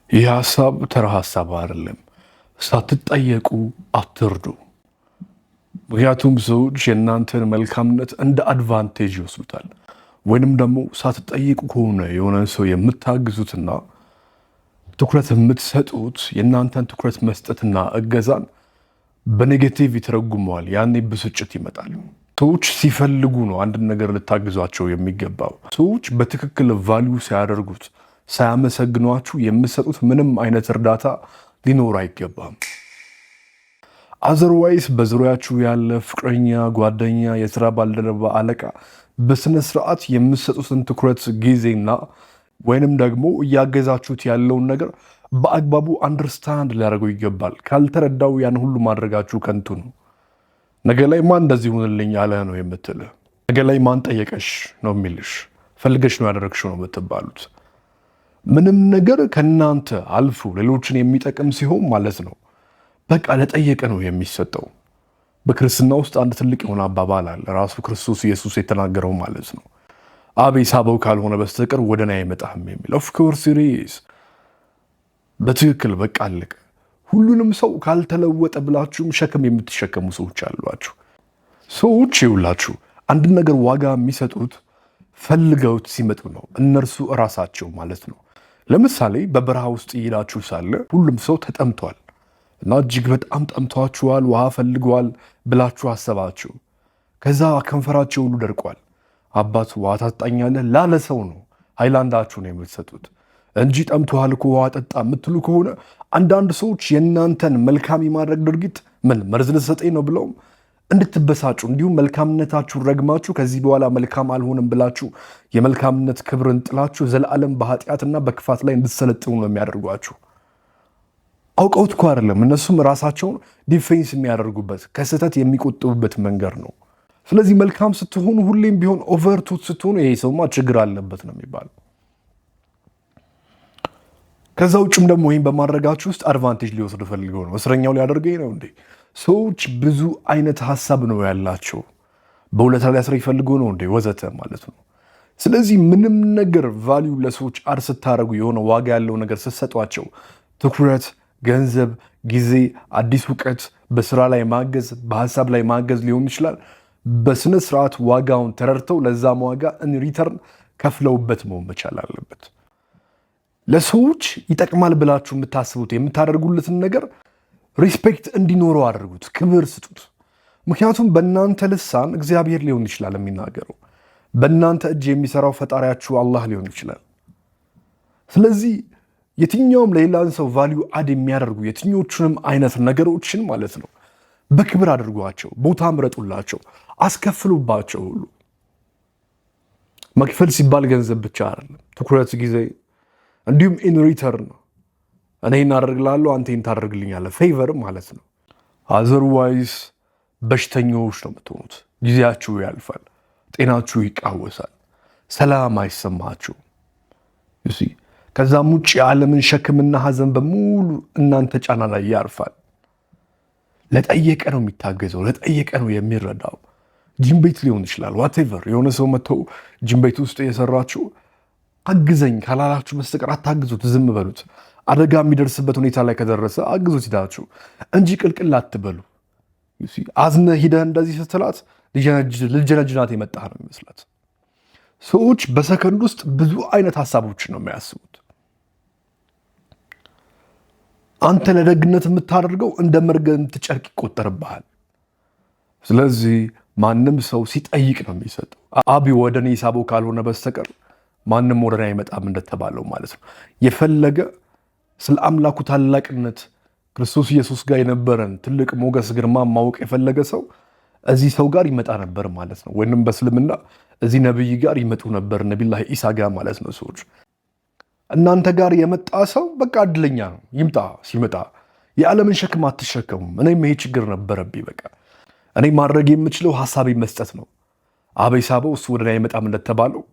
ይህ ሀሳብ ተራ ሀሳብ አይደለም። ሳትጠየቁ አትርዱ። ምክንያቱም ሰዎች የእናንተን መልካምነት እንደ advantage ይወስዱታል። ወይንም ደግሞ ሳትጠይቁ ከሆነ የሆነ ሰው የምታግዙትና ትኩረት የምትሰጡት የእናንተን ትኩረት መስጠትና እገዛን በ negative ይተረጉመዋል። ያኔ ብስጭት ይመጣል። ሰዎች ሲፈልጉ ነው አንድን ነገር ልታግዟቸው የሚገባው። ሰዎች በትክክል value ሳያደርጉት፣ ሳያመሰግኗችሁ የምትሰጡት ምንም አይነት እርዳታ ሊኖር አይገባም። Otherwise በዙሪያችሁ ያለ ፍቅረኛ፣ ጓደኛ፣ የስራ ባልደረባ፣ አለቃ በስነ ስርዓት የምትሰጡትን ትኩረት፣ ጊዜና ወይንም ደግሞ እያገዛችሁት ያለውን ነገር በአግባቡ understand ሊያደርገው ይገባል። ካልተረዳው ያን ሁሉ ማድረጋችሁ ከንቱ ነው። ነገ ላይ ማን እንደዚህ ሁንልኝ አለህ ነው የምትልህ። ነገ ላይ ማን ጠየቀሽ ነው የሚልሽ። ፈልገሽ ነው ያደረግሽው ነው የምትባሉት። ምንም ነገር ከእናንተ አልፎ ሌሎችን የሚጠቅም ሲሆን ማለት ነው በቃ ለጠየቀ ነው የሚሰጠው። በክርስትና ውስጥ አንድ ትልቅ የሆነ አባባል አለ። ራሱ ክርስቶስ ኢየሱስ የተናገረው ማለት ነው። አብ የሳበው ካልሆነ በስተቀር ወደ እኔ አይመጣም የሚል። Of course serious፣ በትክክል በቃ አለቀ። ሁሉንም ሰው ካልተለወጠ ብላችሁም ሸክም የምትሸከሙ ሰዎች አሏችሁ። ሰዎች ይውላችሁ አንድን ነገር ዋጋ የሚሰጡት ፈልገውት ሲመጡ ነው፣ እነርሱ እራሳቸው ማለት ነው። ለምሳሌ በበረሃ ውስጥ እየሄዳችሁ ሳለ ሁሉም ሰው ተጠምቷል እና እጅግ በጣም ጠምቷችኋል፣ ውሃ ፈልገዋል ብላችሁ አሰባችሁ። ከዛ ከንፈራቸው ሁሉ ደርቋል። አባት ውሃ ታጠጣኛለህ ላለ ሰው ነው ሃይላንዳችሁ ነው የምትሰጡት እንጂ ጠምቶሃል እኮ ውሃ ጠጣ የምትሉ ከሆነ አንዳንድ ሰዎች የእናንተን መልካም የማድረግ ድርጊት ምን መርዝ ልትሰጠኝ ነው ብለውም እንድትበሳጩ፣ እንዲሁም መልካምነታችሁን ረግማችሁ ከዚህ በኋላ መልካም አልሆንም ብላችሁ የመልካምነት ክብርን ጥላችሁ ዘለዓለም በኃጢአትና በክፋት ላይ እንድትሰለጥኑ ነው የሚያደርጓችሁ። አውቀውት እኮ አይደለም። እነሱም ራሳቸውን defense የሚያደርጉበት፣ ከስህተት የሚቆጥቡበት መንገድ ነው። ስለዚህ መልካም ስትሆኑ፣ ሁሌም ቢሆን overtouch ስትሆኑ ይሄ ሰውማ ችግር አለበት ነው የሚባለው። ከዛ ውጭም ደግሞ ይህን በማድረጋችሁ ውስጥ advantage ሊወስድ ፈልገው ነው፣ እስረኛው ሊያደርገኝ ነው እንዴ? ሰዎች ብዙ አይነት ሀሳብ ነው ያላቸው። በውለታ ሊያስረኝ ፈልጎ ነው እንዴ? ወዘተ ማለት ነው። ስለዚህ ምንም ነገር value ለሰዎች add ስታደርጉ፣ የሆነ ዋጋ ያለው ነገር ስትሰጧቸው፣ ትኩረት፣ ገንዘብ፣ ጊዜ፣ አዲስ እውቀት፣ በስራ ላይ ማገዝ፣ በሀሳብ ላይ ማገዝ ሊሆን ይችላል። በስነ ስርዓት ዋጋውን ተረድተው ለዛም ዋጋ in return ከፍለውበት መሆን መቻል አለበት። ለሰዎች ይጠቅማል ብላችሁ የምታስቡት የምታደርጉለትን ነገር respect እንዲኖረው አድርጉት፣ ክብር ስጡት። ምክንያቱም በእናንተ ልሳን እግዚአብሔር ሊሆን ይችላል የሚናገረው፣ በእናንተ እጅ የሚሰራው ፈጣሪያችሁ አላህ ሊሆን ይችላል። ስለዚህ የትኛውም ለሌላን ሰው value add የሚያደርጉ የትኞቹንም አይነት ነገሮችን ማለት ነው በክብር አድርጓቸው፣ ቦታ ምረጡላቸው፣ አስከፍሉባቸው ሁሉ። መክፈል ሲባል ገንዘብ ብቻ አይደለም፣ ትኩረት፣ ጊዜ፣ እንዲሁም in return ነው። እኔ እናደርግልሃለሁ፣ አንተ ይህን ታደርግልኛለህ፣ favor ማለት ነው። Otherwise በሽተኞች ነው የምትሆኑት። ጊዜያችሁ ያልፋል፣ ጤናችሁ ይቃወሳል፣ ሰላም አይሰማችሁም። ከዛም ውጭ የዓለምን ሸክምና ሐዘን በሙሉ እናንተ ጫና ላይ ያርፋል። ለጠየቀ ነው የሚታገዘው፣ ለጠየቀ ነው የሚረዳው። ጂም ቤት ሊሆን ይችላል፣ whatever፣ የሆነ ሰው መጥቶ ጂም ቤት ውስጥ እየሰራችሁ አግዘኝ ካላላችሁ በስተቀር አታግዙት፣ ዝም በሉት። አደጋ የሚደርስበት ሁኔታ ላይ ከደረሰ አግዙት ሂዳችሁ እንጂ ቅልቅል አትበሉ። አዝነህ ሂደህ እንደዚህ ስትላት ልጀነጅናት የመጣህ ነው የሚመስላት። ሰዎች በሰከንድ ውስጥ ብዙ አይነት ሀሳቦችን ነው የሚያስቡት። አንተ ለደግነት የምታደርገው እንደ መርገምት ጨርቅ ይቆጠርብሃል። ስለዚህ ማንም ሰው ሲጠይቅ ነው የሚሰጠው። አብ ወደ እኔ ሳበው ካልሆነ በስተቀር ማንም ወደ እኔ አይመጣም እንደተባለው ማለት ነው። የፈለገ ስለ አምላኩ ታላቅነት ክርስቶስ ኢየሱስ ጋር የነበረን ትልቅ ሞገስ፣ ግርማ ማወቅ የፈለገ ሰው እዚህ ሰው ጋር ይመጣ ነበር ማለት ነው። ወይንም በእስልምና እዚህ ነብይ ጋር ይመጡ ነበር፣ ነቢላህ ኢሳ ጋር ማለት ነው። ሰዎች እናንተ ጋር የመጣ ሰው በቃ እድለኛ ነው። ይምጣ። ሲመጣ የዓለምን ሸክም አትሸከሙም። እኔም ይሄ ችግር ነበረብኝ። በቃ እኔ ማድረግ የምችለው ሀሳቤ መስጠት ነው። አብ የሳበው እሱ ወደ እኔ አይመጣም እንደተባለው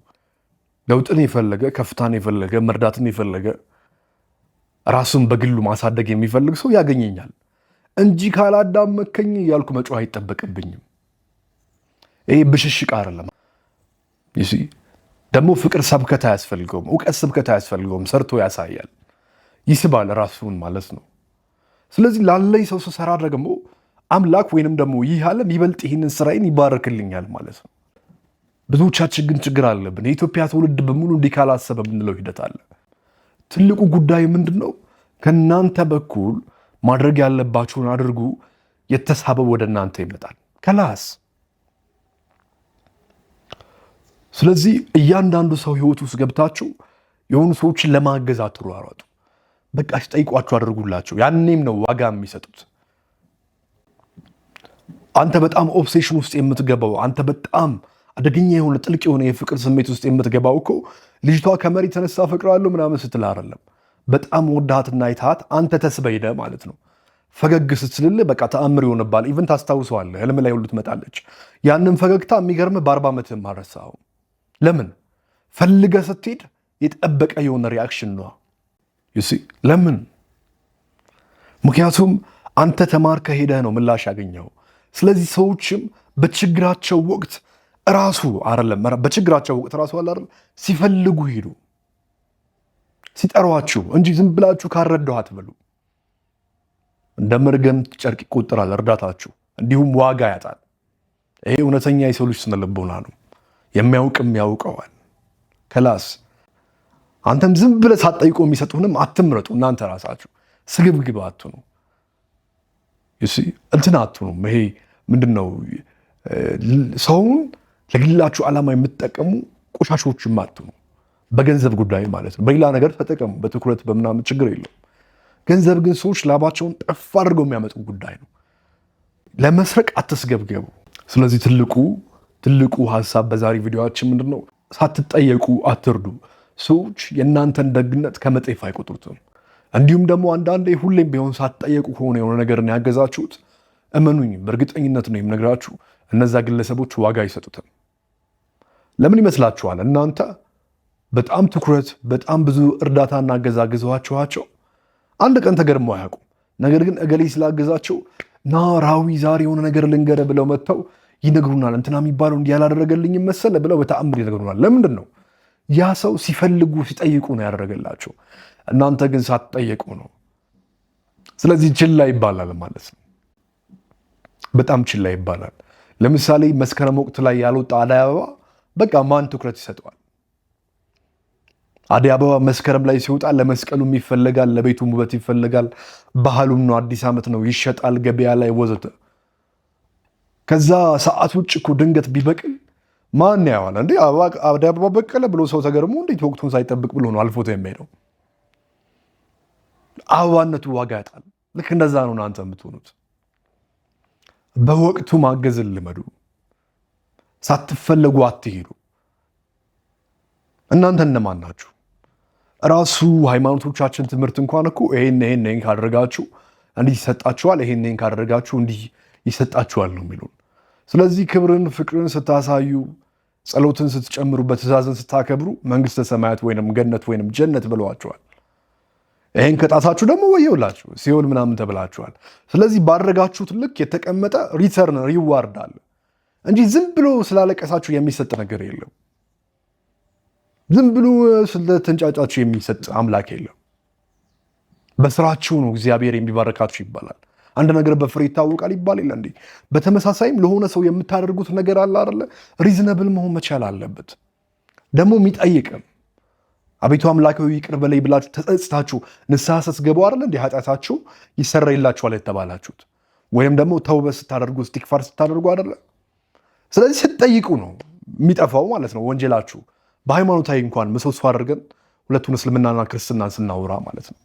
ለውጥን የፈለገ፣ ከፍታን የፈለገ፣ መርዳትን የፈለገ፣ ራሱን በግሉ ማሳደግ የሚፈልግ ሰው ያገኘኛል እንጂ ካላዳመከኝ እያልኩ መጮህ አይጠበቅብኝም። ይሄ ብሽሽቅ አይደለም። ደግሞ ፍቅር ስብከት አያስፈልገውም። እውቀት ስብከት አያስፈልገውም። ሰርቶ ያሳያል። ይስባል ራሱን ማለት ነው። ስለዚህ ላለኝ ሰው ስሰራ ደግሞ አምላክ ወይንም ደግሞ ይህ ዓለም ይበልጥ ይህንን ስራዬን ይባርክልኛል ማለት ነው። ብዙዎቻችን ግን ችግር አለብን። የኢትዮጵያ ትውልድ በሙሉ እንዲህ ካላሰበ የምንለው ሂደት አለ። ትልቁ ጉዳይ ምንድን ነው? ከእናንተ በኩል ማድረግ ያለባችሁን አድርጉ። የተሳበው ወደ እናንተ ይመጣል። خلاص። ስለዚህ እያንዳንዱ ሰው ህይወት ውስጥ ገብታችሁ የሆኑ ሰዎችን ለማገዝ አትሯሯጡ። በቃ ሲጠይቋችሁ አድርጉላቸው። ያኔም ነው ዋጋ የሚሰጡት። አንተ በጣም obsession ውስጥ የምትገባው፣ አንተ በጣም አደገኛ የሆነ ጥልቅ የሆነ የፍቅር ስሜት ውስጥ የምትገባው እኮ ልጅቷ ከመሬት ተነሳ አፈቅራለሁ ምናምን ስትል አይደለም። በጣም ወዳሃትና አይተሃት አንተ ተስበህ ሄደህ ማለት ነው። ፈገግ ስትልልህ በቃ ተአምር ይሆንብሃል። Even ታስታውሰዋለህ። ህልም ላይ ሁሉ ትመጣለች። ያንን ፈገግታ የሚገርምህ በ40 ዓመትህም አልረሳኸውም። ለምን? ፈልገህ ስትሄድ የጠበቀ የሆነ reaction ነው። You see፣ ለምን? ምክንያቱም አንተ ተማርከህ ሄደህ ነው ምላሽ ያገኘኸው። ስለዚህ ሰዎችም በችግራቸው ወቅት ራሱ አይደለም፣ በችግራቸው ወቅት ራሱ አለ አይደል፣ ሲፈልጉ ሂዱ፣ ሲጠሯችሁ እንጂ ዝም ብላችሁ ካረዳሁ አትበሉ። እንደ መርገም ጨርቅ ይቆጠራል እርዳታችሁ፣ እንዲሁም ዋጋ ያጣል። ይሄ እውነተኛ የሰው ልጅ ስነ ልቦና ነው። የሚያውቅም ያውቀዋል። خلاص አንተም ዝም ብለህ ሳትጠይቆ የሚሰጡህንም አትምረጡ። እናንተ ራሳችሁ ስግብግብ አትሁኑ፣ እንትን አትሁኑ። ይሄ ምንድን ነው? ሰውን ለግላችሁ ዓላማ የምትጠቀሙ ቆሻሾችም አትሁኑ። በገንዘብ ጉዳይ ማለት ነው። በሌላ ነገር ተጠቀሙ፣ በትኩረት በምናምን ችግር የለውም። ገንዘብ ግን ሰዎች ላባቸውን ጠፍ አድርገው የሚያመጡ ጉዳይ ነው። ለመስረቅ አትስገብገቡ። ስለዚህ ትልቁ ትልቁ ሀሳብ በዛሬ ቪዲዮአችን ምንድን ነው? ሳትጠየቁ አትርዱ። ሰዎች የእናንተን ደግነት ከመጤፍ አይቆጥሩትም። እንዲሁም ደግሞ አንዳንዴ ሁሌም ቢሆን ሳትጠየቁ ከሆነ የሆነ ነገርን ያገዛችሁት፣ እመኑኝ፣ በእርግጠኝነት ነው የምነግራችሁ፣ እነዛ ግለሰቦች ዋጋ አይሰጡትም። ለምን ይመስላችኋል? እናንተ በጣም ትኩረት፣ በጣም ብዙ እርዳታና እገዛ አግዛችኋቸው አንድ ቀን ተገርመው አያውቁም። ነገር ግን እገሌ ስላገዛቸው ና ራዊ ዛሬ የሆነ ነገር ልንገርህ ብለው መጥተው ይነግሩናል። እንትና የሚባለው እንዲህ ያላደረገልኝም መሰለ ብለው በተአምር ይነግሩናል። ለምንድን ነው? ያ ሰው ሲፈልጉ ሲጠይቁ ነው ያደረገላቸው። እናንተ ግን ሳትጠየቁ ነው። ስለዚህ ችላ ይባላል ማለት ነው። በጣም ችላ ይባላል። ለምሳሌ መስከረም ወቅት ላይ ያልወጣ አደይ አበባ በቃ ማን ትኩረት ይሰጠዋል? አደይ አበባ መስከረም ላይ ሲወጣ ለመስቀሉም ይፈለጋል፣ ለቤቱም ውበት ይፈለጋል። ባህሉም ነው፣ አዲስ ዓመት ነው፣ ይሸጣል ገበያ ላይ ወዘተ። ከዛ ሰዓት ውጭ እኮ ድንገት ቢበቅል ማን ያየዋል? እንዴ አደይ አበባ በቀለ ብሎ ሰው ተገርሞ እንዴት ወቅቱን ሳይጠብቅ ብሎ ነው አልፎት የሚሄደው። አበባነቱ ዋጋ ያጣል። ልክ እንደዛ ነው እናንተ የምትሆኑት። በወቅቱ ማገዝን ልመዱ። ሳትፈለጉ አትሂዱ። እናንተ እነማን ናችሁ? ራሱ ሃይማኖቶቻችን ትምህርት እንኳን እኮ ይሄን ይሄን ይሄን ካደረጋችሁ እንዲህ ይሰጣችኋል፣ ይሄን ይሄን ካደረጋችሁ እንዲህ ይሰጣችኋል ነው የሚሉን። ስለዚህ ክብርን፣ ፍቅርን ስታሳዩ፣ ጸሎትን ስትጨምሩበት፣ ትእዛዝን ስታከብሩ መንግስተ ሰማያት ወይንም ገነት ወይንም ጀነት ብለዋችኋል። ይሄን ከጣሳችሁ ደግሞ ወየውላችሁ ሲኦል ምናምን ተብላችኋል። ስለዚህ ባደረጋችሁት ልክ የተቀመጠ return reward አለ እንጂ ዝም ብሎ ስላለቀሳችሁ የሚሰጥ ነገር የለም። ዝም ብሎ ስለተንጫጫችሁ የሚሰጥ አምላክ የለም። በስራችሁ ነው እግዚአብሔር የሚባረካችሁ ይባላል። አንድ ነገር በፍሬ ይታወቃል ይባል የለ እንዴ? በተመሳሳይም ለሆነ ሰው የምታደርጉት ነገር አለ አይደለ? Reasonable መሆን መቻል አለበት። ደግሞ የሚጠይቅም አቤቱ አምላክ ሆይ ይቅር በለኝ ብላችሁ ተጸጽታችሁ ንስሐ ስትገቡ አይደለ እንዴ ኃጢአታችሁ ይሰረይላችኋል የተባላችሁት? ወይም ደግሞ ተውበት ስታደርጉ እስቲግፋር ስታደርጉ አይደለ? ስለዚህ ስትጠይቁ ነው የሚጠፋው ማለት ነው ወንጀላችሁ። በሃይማኖታዊ እንኳን ምሰሶ አድርገን ሁለቱን እስልምናና ክርስትናን ስናወራ ማለት ነው።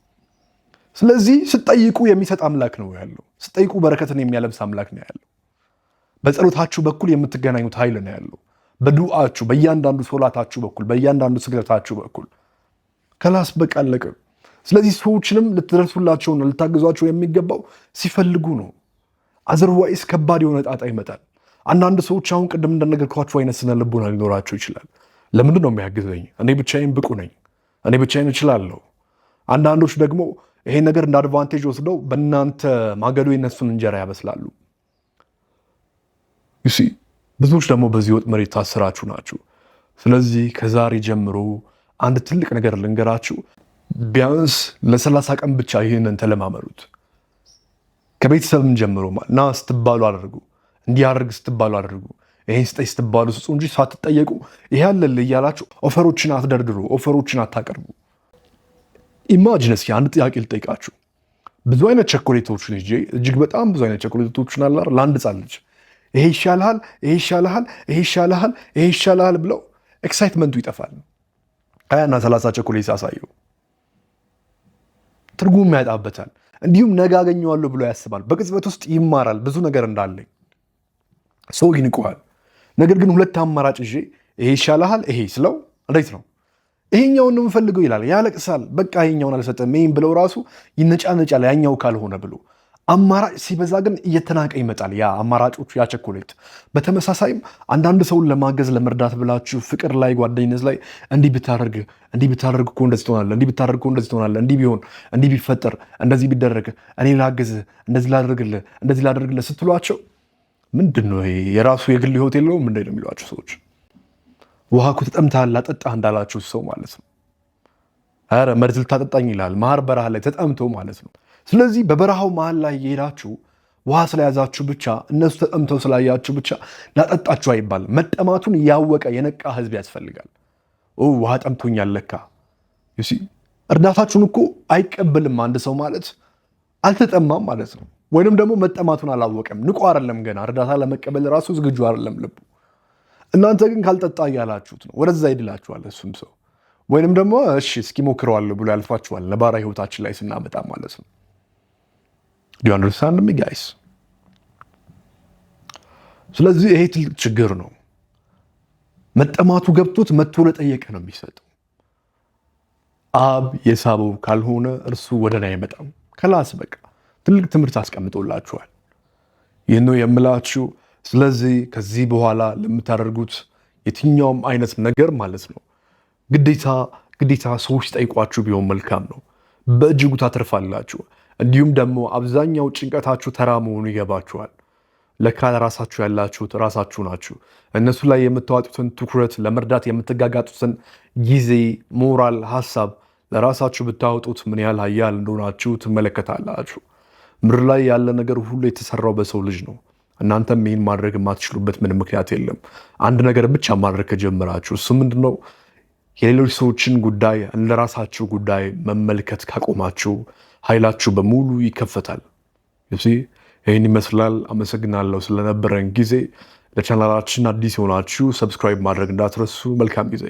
ስለዚህ ስትጠይቁ የሚሰጥ አምላክ ነው ያለው። ስትጠይቁ በረከትን የሚያለብስ አምላክ ነው ያለው። በጸሎታችሁ በኩል የምትገናኙት ኃይል ነው ያለው። በዱዓችሁ፣ በእያንዳንዱ ሶላታችሁ በኩል፣ በእያንዳንዱ ስግደታችሁ በኩል። خلاص በቃ አለቀ። ስለዚህ ሰዎችንም ልትደርሱላቸውና ልታግዟቸው የሚገባው ሲፈልጉ ነው። Otherwise ከባድ የሆነ ጣጣ ይመጣል። አንዳንድ ሰዎች አሁን ቅድም እንደነገርኳቸው አይነት ስነ ልቦና ሊኖራቸው ይችላል። ለምንድን ነው የሚያግዘኝ? እኔ ብቻዬን ብቁ ነኝ፣ እኔ ብቻዬን እችላለሁ። አንዳንዶች ደግሞ ይሄን ነገር እንደ advantage ወስደው በእናንተ ማገዶ የነሱን እንጀራ ያበስላሉ። You see፣ ብዙዎች ደግሞ በዚህ ወጥመድ የታሰራችሁ ናችሁ። ስለዚህ ከዛሬ ጀምሮ አንድ ትልቅ ነገር ልንገራችሁ። ቢያንስ ለ30 ቀን ብቻ ይህንን ተለማመዱት። ከቤተሰብም ጀምሮ ና ስትባሉ አድርጉ፣ እንዲህ አድርግ ስትባሉ አድርጉ፣ ይሄን ስጠኝ ስትባሉ ስጡ እንጂ ሳትጠየቁ ይሄ አለልህ እያላችሁ offer ኦችን አትደርድሩ፣ offer ኦችን አታቀርቡ። Imagine፣ እስኪ አንድ ጥያቄ ልጠይቃችሁ። ብዙ አይነት ቸኮሌቶችን ይዤ፣ እጅግ በጣም ብዙ አይነት ቸኮሌቶችን አለ፣ ለአንድ ሕፃን ልጅ ይሄ ይሻልሃል፣ ይሄ ይሻልሃል፣ ይሄ ይሻልሃል፣ ይሄ ይሻልሃል ብለው excitement ኡ ይጠፋል። 20ና 30 ቸኮሌት ሳሳየው ትርጉም ያጣበታል። እንዲሁም ነገ አገኘዋለሁ ብሎ ያስባል። በቅጽበት ውስጥ ይማራል ብዙ ነገር እንዳለኝ፣ ሰው ይንቀዋል። ነገር ግን ሁለት አማራጭ ይዤ ይሄ ይሻልሃል ይሄ ስለው እንዴት ነው፣ ይሄኛውን ነው የምፈልገው ይላል፣ ያለቅሳል። በቃ ይሄኛውን አልሰጠም ይሄን ብለው ራሱ ይነጫነጫል፣ ያኛው ካልሆነ ብሎ። አማራጭ ሲበዛ ግን እየተናቀ ይመጣል ያ አማራጮቹ፣ ያ ቸኮሌት። በተመሳሳይም አንዳንድ ሰውን ለማገዝ፣ ለመርዳት ብላችሁ ፍቅር ላይ፣ ጓደኝነት ላይ እንዲህ ብታደርግ፣ እንዲህ ብታደርግ እኮ እንደዚህ ትሆናለህ፣ እንዲህ ብታደርግ እኮ እንደዚህ ትሆናለህ፣ እንዲህ ቢሆን፣ እንዲህ ቢፈጠር፣ እንደዚህ ቢደረግ፣ እኔ ላግዝህ፣ እንደዚህ ላደርግልህ፣ እንደዚህ ላደርግልህ ስትሏቸው ምንድን ነው ይሄ፣ የራሱ የግል ህይወት የለውም እንደ ነው የሚሏቸው ሰዎች። ውሃ እኮ ተጠምተሃል ላጠጣህ እንዳላችሁ ሰው ማለት ነው። ኧረ መርዝ ልታጠጣኝ ይላል። መሀል በረሃ ላይ ተጠምቶ ማለት ነው። ስለዚህ በበረሃው መሀል ላይ የሄዳችሁ ውሃ ስለያዛችሁ ብቻ፣ እነሱ ተጠምተው ስላያችሁ ብቻ ላጠጣችሁ አይባልም። መጠማቱን ያወቀ የነቃ ህዝብ ያስፈልጋል። ውሃ ጠምቶኛል ለካ። እርዳታችሁን እኮ አይቀበልም አንድ ሰው ማለት አልተጠማም ማለት ነው። ወይንም ደግሞ መጠማቱን አላወቀም፣ ንቁ አይደለም፣ ገና እርዳታ ለመቀበል ራሱ ዝግጁ አይደለም ልቡ። እናንተ ግን ካልጠጣ እያላችሁት ነው፣ ወደዛ ይድላችኋል እሱም ሰው። ወይንም ደግሞ እሺ እስኪ ሞክረዋለሁ ብሎ ያልፋችኋል። ነባራዊ ህይወታችን ላይ ስናመጣ ማለት ነው። Do you understand me, guys? ስለዚህ ይሄ ትልቅ ችግር ነው። መጠማቱ ገብቶት መጥቶ ለጠየቀ ነው የሚሰጠው። አብ የሳበው ካልሆነ እርሱ ወደ እኔ አይመጣም። ከላስ በቃ ትልቅ ትምህርት አስቀምጦላችኋል። ይህን ነው የምላችሁ። ስለዚህ ከዚህ በኋላ ለምታደርጉት የትኛውም አይነት ነገር ማለት ነው ግዴታ ግዴታ ሰዎች ጠይቋችሁ ቢሆን መልካም ነው። በእጅጉ ታተርፋላችሁ። እንዲሁም ደግሞ አብዛኛው ጭንቀታችሁ ተራ መሆኑ ይገባችኋል። ለካ ለራሳችሁ ያላችሁት ራሳችሁ ናችሁ። እነሱ ላይ የምታዋጡትን ትኩረት፣ ለመርዳት የምትጋጋጡትን ጊዜ፣ ሞራል፣ ሀሳብ ለራሳችሁ ብታወጡት ምን ያህል ሀያል እንደሆናችሁ ትመለከታላችሁ። ምድር ላይ ያለ ነገር ሁሉ የተሰራው በሰው ልጅ ነው። እናንተም ይህን ማድረግ የማትችሉበት ምንም ምክንያት የለም። አንድ ነገር ብቻ ማድረግ ከጀመራችሁ፣ እሱ ምንድነው? የሌሎች ሰዎችን ጉዳይ እንደ ራሳችሁ ጉዳይ መመልከት ካቆማችሁ ኃይላችሁ በሙሉ ይከፈታል። ይህን ይመስላል። አመሰግናለሁ ስለነበረን ጊዜ። ለቻናላችን አዲስ የሆናችሁ subscribe ማድረግ እንዳትረሱ። መልካም ጊዜ።